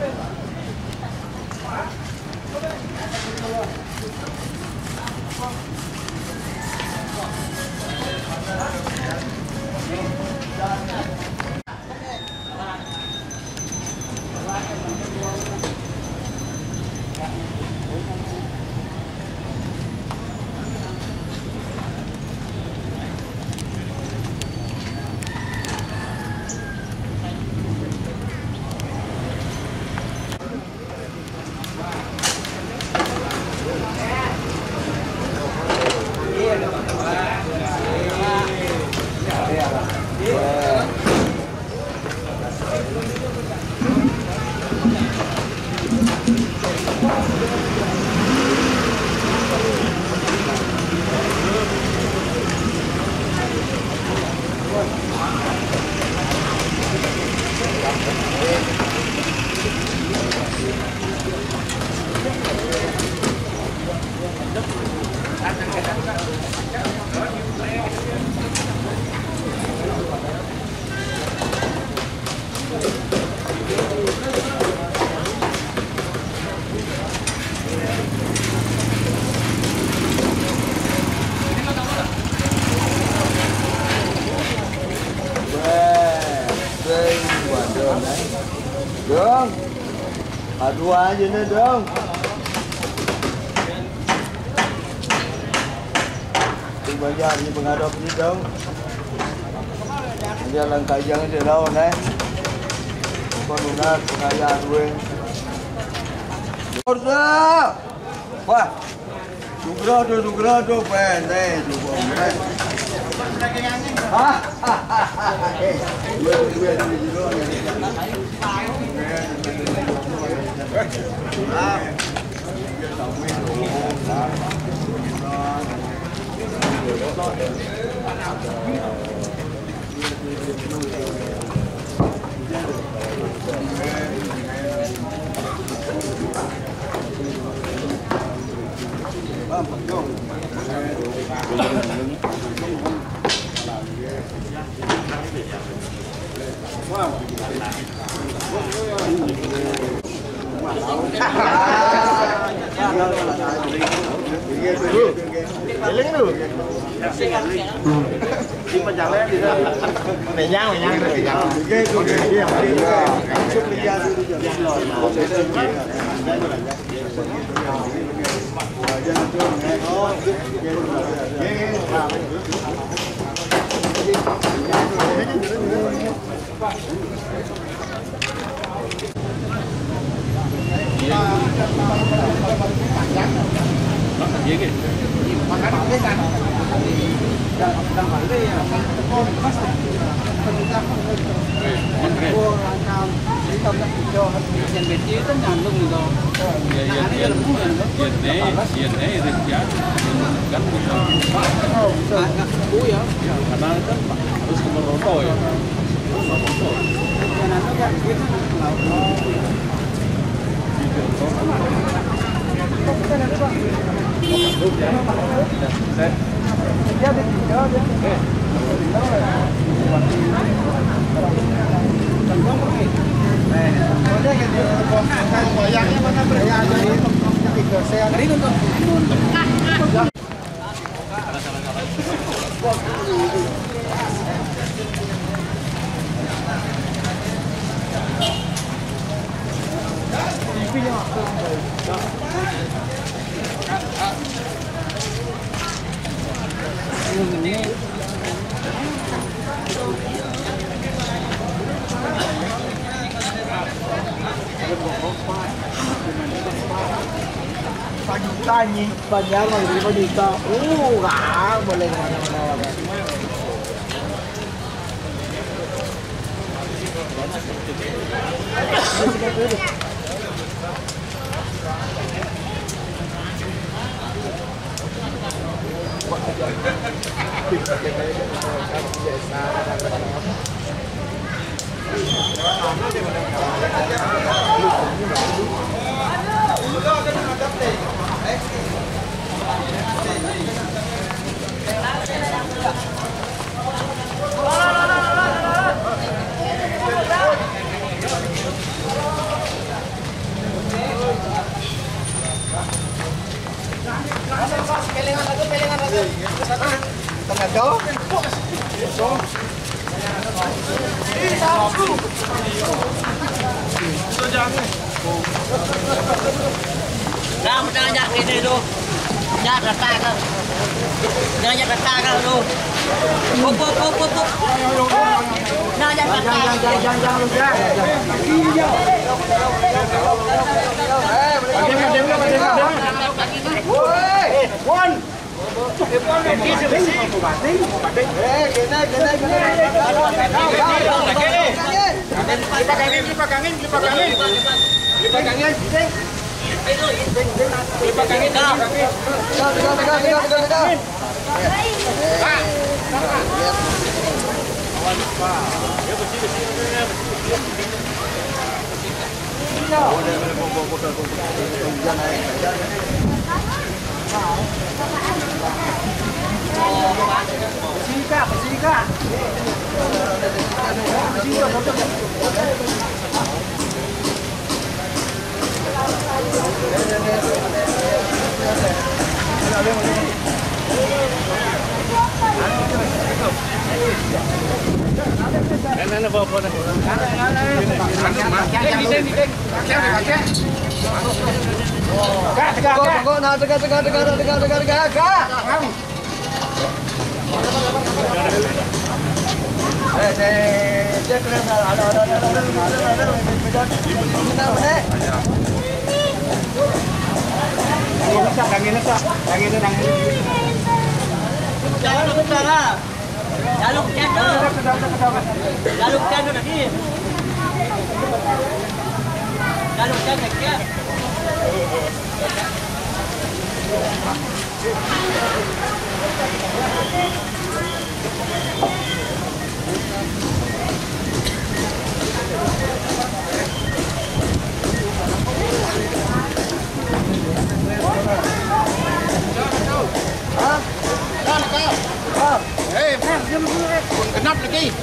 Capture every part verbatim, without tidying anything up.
Wah, sing waduh, nah. Dong. Aduh aja nih, Dong. Di banjar di pengadop ni, Dong. Dia langkai jangan dia lawan, eh. Kau lunas pengayah dua. Order. Wah. Nugroh tu, nugroh tu, pendek tu, pendek. Hah? Eh, dua, dua, dua, dua, dua. Tanya, tanya, lima juta. Uh, ah, boleh kemana-mana. Dah, jangan ajak sini tu. Jangan datang ke. Jangan ajak datang ke tu. Hop, hop, hop, hop, hop. Jangan ajak datang. Jangan, jangan, jangan, jangan, jangan. Woi, Wan. Lipakangin, lipakangin, lipakangin. Lipakangin. Lipakangin, lipakangin. Tegak, tegak, tegak. Jaluk jatuh. Jaluk jatuh tadi. Jaluk jatuh, ya. Hei, genap lagi.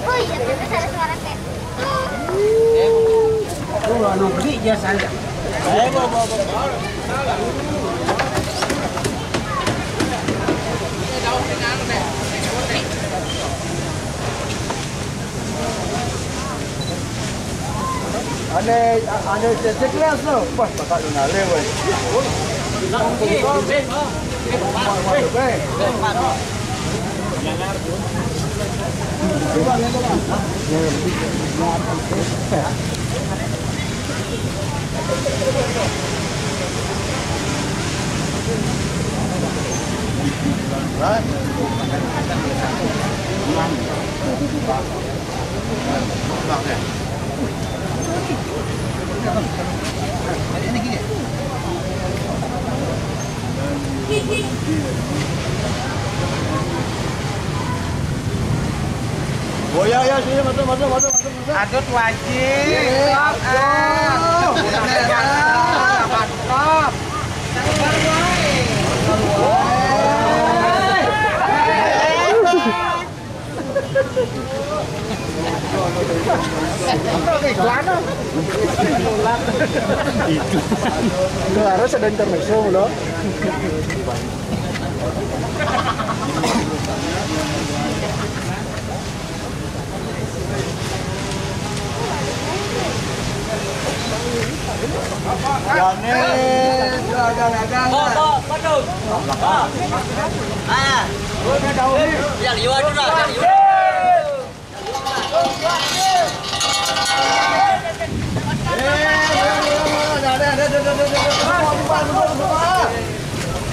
Wih, ada suara kayak. Oh, anu gede dia saja. Ane, ane cecek lah tu. Wah, pakai lu nale, weh. Oh ya, ya, sini masuk, masuk, masuk, masuk, masuk. Adut wajib. Iya, top, top. Top. Itu. Itu harus ada intermezzo, loh. Jane, dagang-dagang. Yang liwat tu lah, yang liwat.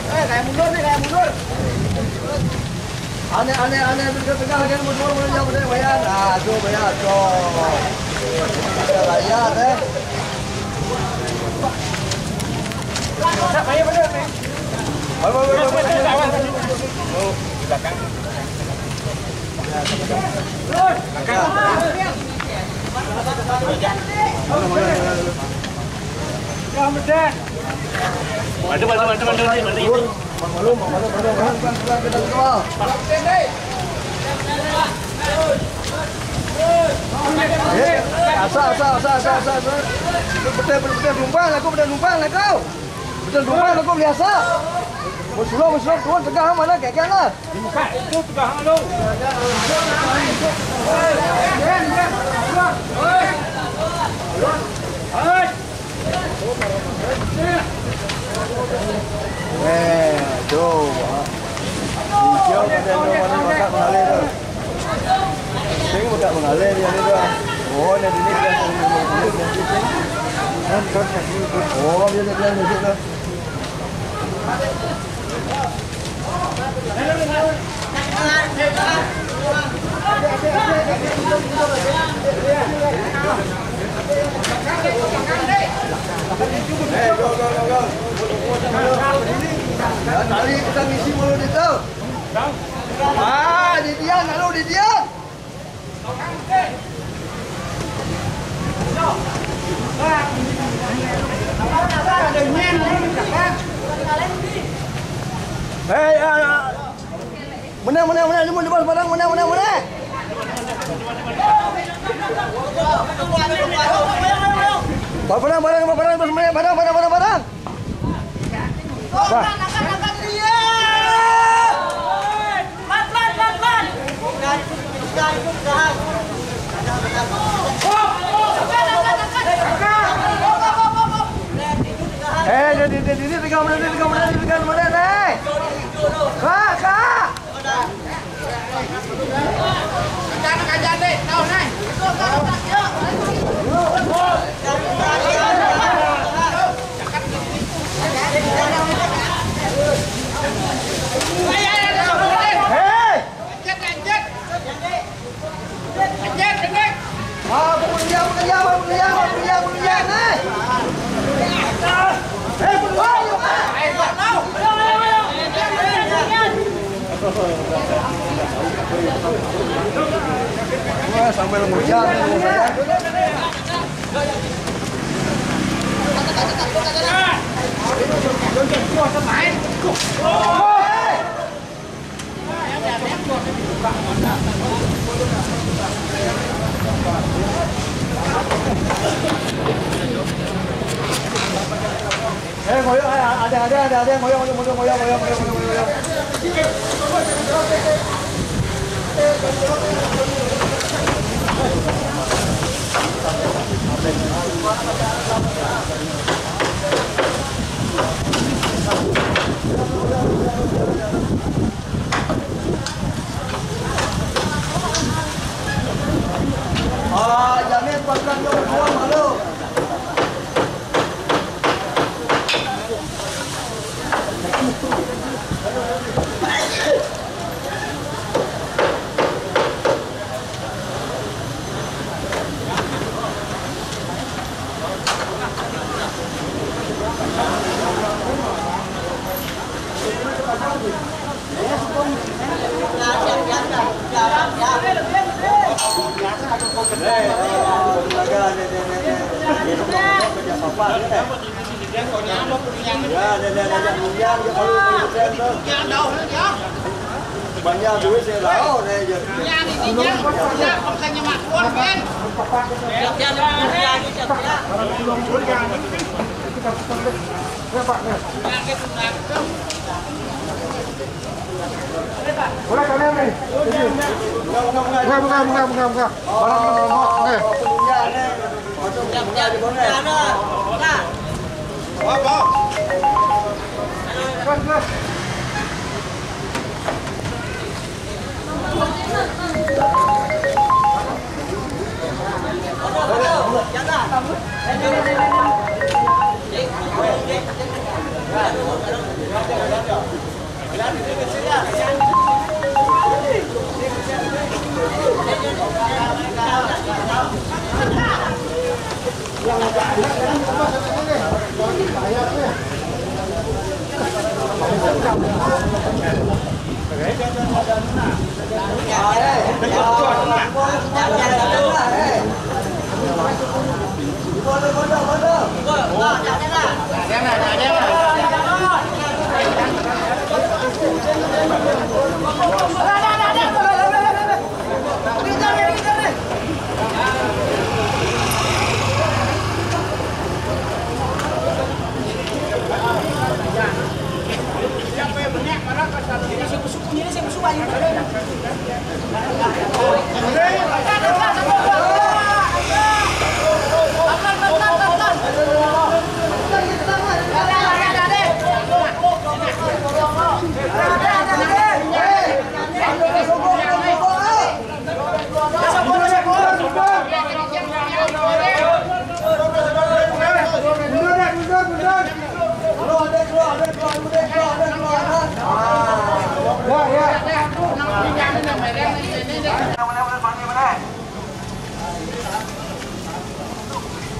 Eh, kayak mundur nih, kayak mundur. Ane, ane, ane, tengah, tengah, lagi mundur, mundur, jauh, mundur, bayar. Nah, tu bayar, tu. Kita bayar, eh. Bayar, bayar, bayar. Awas, awas, awas, awas. Oh, di belakang. Bantu, bantu, bantu, bantu, bantu. Eh, asa, asa, asa, asa, asa, asa. Betul, betul, betul, numpang lah kau, betul, numpang lah kau. Betul, numpang lah kau, biasa. Mau suruh, mau suruh, tuan tegah mana, kayak, kayak lah. Buka, itu tegah lu. Hei. Eh, tu, ha. Hijau pada yang mana masak mengalir tu. Sing buka mengalir dia ni tu. Oh, ni dini dia. Oh, dia dia dia tu. Tali kita ngisi mulu di tu. Ah, di dia, lalu di dia. Hei, ah, ah. Menang, menang, menang, jemput, jemput, barang, menang, menang, menang. Barang, barang, barang, barang, barang, barang, barang, barang. Wah. Eh, jadi, jadi, ini tiga menit, tiga menit, tiga menit, eh. Kak, kak. Hei! Ah, pemulihan, pemulihan, pemulihan, pemulihan, pemulihan, eh. Eh, pemulihan. Wah, sambil ngujar nih, saya. Eh, ngoyong, eh, ada, ada, ada, ada, ngoyong, ngoyong, ngoyong. Ah, jamin pakan lo berdua malu. Banyak duit saya tahu nih. Boleh kalian nih. Buka, buka, buka, buka, buka. Barang ini, buka. Oke. Gas, gas.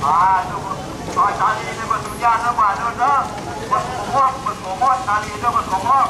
Ah, tu, tu, tali ni bersunyi, tu, buat komor, buat komor, tali tu, buat komor.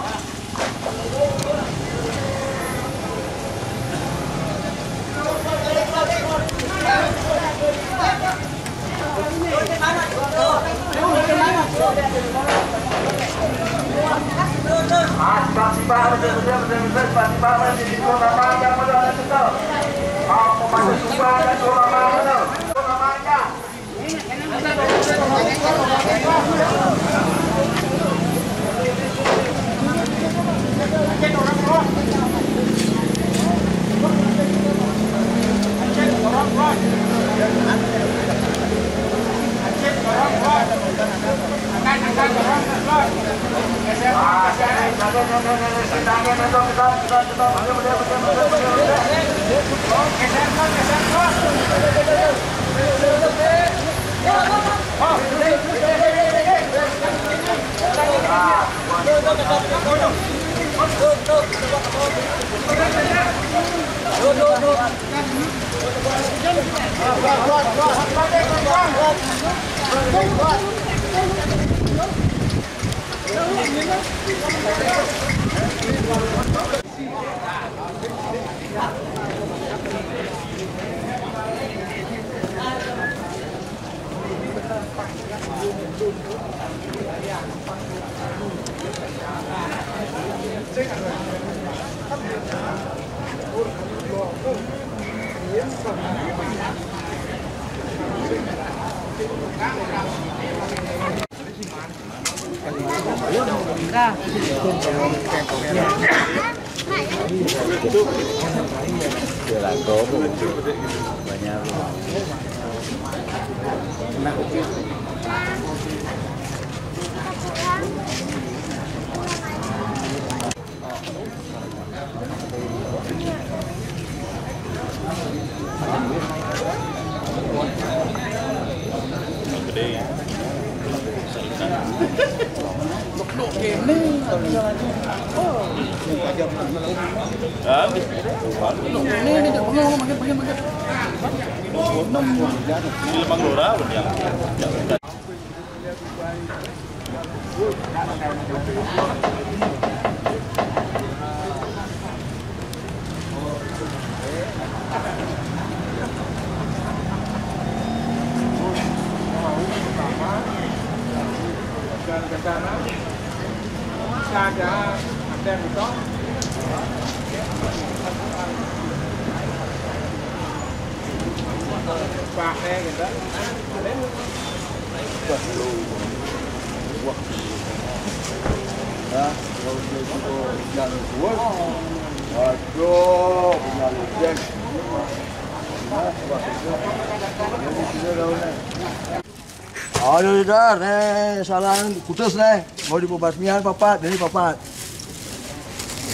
Aduh, Dar, eh, salah putus, eh. Mau dipebasmian papat, ini papat.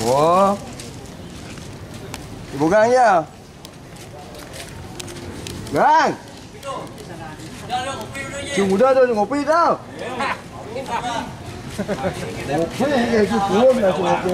Oh. Ibu Gang ya? Gang. Si muda tu ngopi tau. Ngopi dia tu turun lah, ngopi.